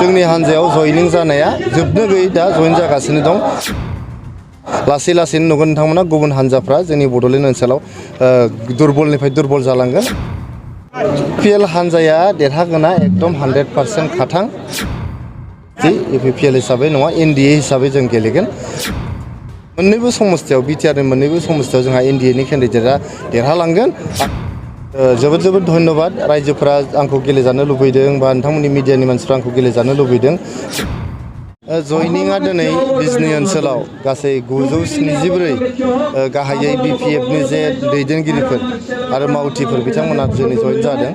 जोंनि हानजायाव जयनिं जानाया जोबनो गैयै दा जयन जागासिनो दं। लासै लासैनो नुगोन नोंथांमोना गुबुन हानजाफ्रा जोंनि बड'लेण्ड ओनसोलाव दुरबलनिफ्राय दुरबल जालांगोन। UPPL हानजाया देरहागोना एकदम 100% खाथां। UPPL हिसाबै नङा NDA हिसाबै जों गेलेगोन। मोननैबो समस्थियाव बिटिआरनि मोननैबो समस्थियाव जोंहा NDAनि केन्डिडेटआ देरहालांगोन। जोबोद जोबोद धन्यबाद रायजोफोरा आंखौ गेलेजानो लुबैदों बा नोंथांमोननि मिडियानि मानसिफ्रा आंखौ गेलेजानो लुबैदों। जयनिंआ दिनै बिजनी ओनसोलाव गासै 974 गाहायै BPFनि जे दैदेनगिरिफोर आरो मावथिफोर बिथांमोना दिनै जयन जादों।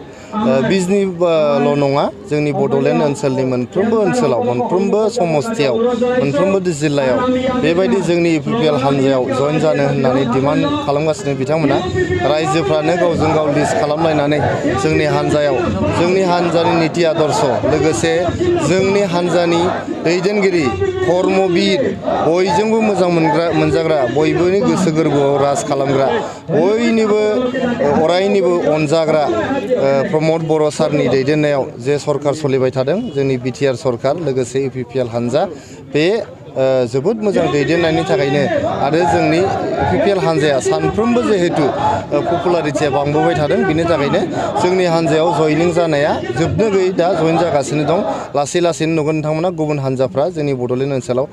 बिजनील' नङा जोंनि बड'लेण्ड ओनसोलनि मोनफ्रोमबो ओनसोलाव मोनफ्रोमबो समस्थियाव मोनफ्रोमबो जिल्लायाव बेबायदि जोंनि UPPL हानजायाव जयन जानो होननानै डिमान्ड खालामगासिनो बिथांमोना। रायजोफ्रानो गावजों गाव लिस्ट खालामलायनानै जोंनि हानजायाव जोंनि हानजानि निति आदर्श लोगोसे जोंनि हानजानि दैदेनगिरि कर्मबीर बयजोंबो मोजां मोनजाग्रा बयबोनि गोसो गोरबोआव राज खालामग्रा बयनिबो अरायनिबो अनजाग्रा प्रमद बर' सारनि दैदेननायाव जे सरकार सोलिबाय थादों जोंनि बिटिआर सरकार लोगोसे UPPL हानजा बे जोबोद मोजां दैदेननायनि थाखायनो आरो जोंनि UPPL हानजाया सानफ्रोमबो जिहेतु पपुलारिटिया बांबोबाय थादों बिनि थाखायनो जोंनि हानजायाव जयनिं जानाया जोबनो गैयै दा जयन जागासिनो दं। लासै लासैनो नुगोन नोंथांमोना गुबुन हानजाफ्रा जोंनि बड'लेण्ड ओनसोलाव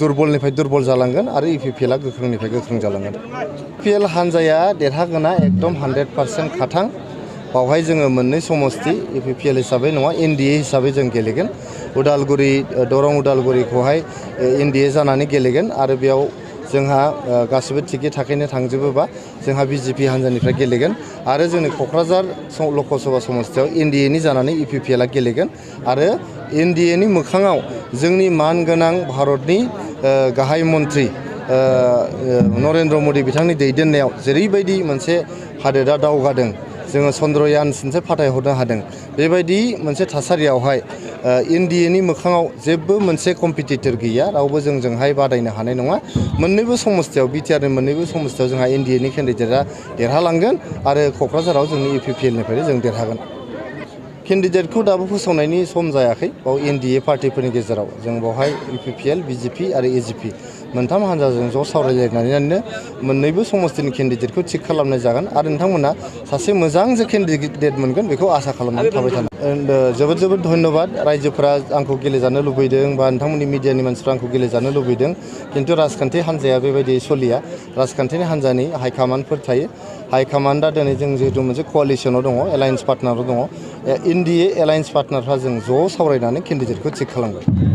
दुरबलनिफ्राय दुरबल जालांगोन आरो UPPLआ गोख्रोंनिफ्राय गोख्रों जालांगोन। UPPL हानजाया देरहागोना एकदम 100% खाथां। बावहाय जोङो मोननै समस्ति UPPL हिसाबै नङा NDA हिसाबै जों गेलेगोन। उदालगुरि दरं उदालगुरिखौहाय NDA जानानै गेलेगोन आरो बेयाव जोंहा गासिबो थिकै थाखैनो थांजोबोबा जोंहा BJP हानजानिफ्राय गेलेगोन आरो जोंनि क'क्राझार लकसभा समस्थियाव NDAनि जानानै UPPLआ गेलेगोन आरो NDAनि मोखाङाव जोंनि मानगोनां भारतनि गाहाय मन्त्रि नरेन्द्र मदि बिथांनि दैदेननायाव जेरैबायदि मोनसे हादोरा दावगादों जोङो चन्द्रयान मोनसे फाथायहरनो हादों बेबायदि मोनसे थासारियावहाय NDAनि मोखाङाव जेबो मोनसे कम्पिटिटर गैया रावबो जोंजोंहाय बादायनो हानाय नङा। मोननैबो समस्थियाव बिटिआरनि मोननैबो समस्थियाव जोंहा NDAनि केन्डिडेटआ देरहालांगोन आरो क'क्राझाराव जोंनि UPPLनिफ्रायनो जों देरहागोन। केन्डिडेटखौ दाबो फोसावनायनि सम जायाखै बाव NDA पार्टिफोरनि गेजेराव जों बावहाय UPPL BJP आरो AGP मोनथाम हानजाजों ज' सावरायलायनानैनो मोननैबो समस्थिनि केन्डिडेटखौ थिग खालामनाय जागोन आरो नोंथांमोना सासे मोजां जे केन्डिडेट मोनगोन बेखौ आसा खालामनानै थाबाय थानो। जोबोद जोबोद धन्यबाद रायजोफोरा आंखौ गेलेजानो लुबैदों बा नोंथांमोननि मिडियानि मानसिफ्रा आंखौ गेलेजानो लुबैदों खिन्थु राजखान्थि हान्जाया बेबायदि सोलिया। राजखान्थिनि हान्जानि हाइकामान्डफोर थायो। हाइकामान्डआ दिनै जों जिहेतु मोनसे क'वालिसनाव दङ एलायन्स पार्टनाराव दङ NDA एलायन्स पार्टनारफ्रा जों ज' सावरायनानै केन्डिडेटखौ थिग खालामगोन।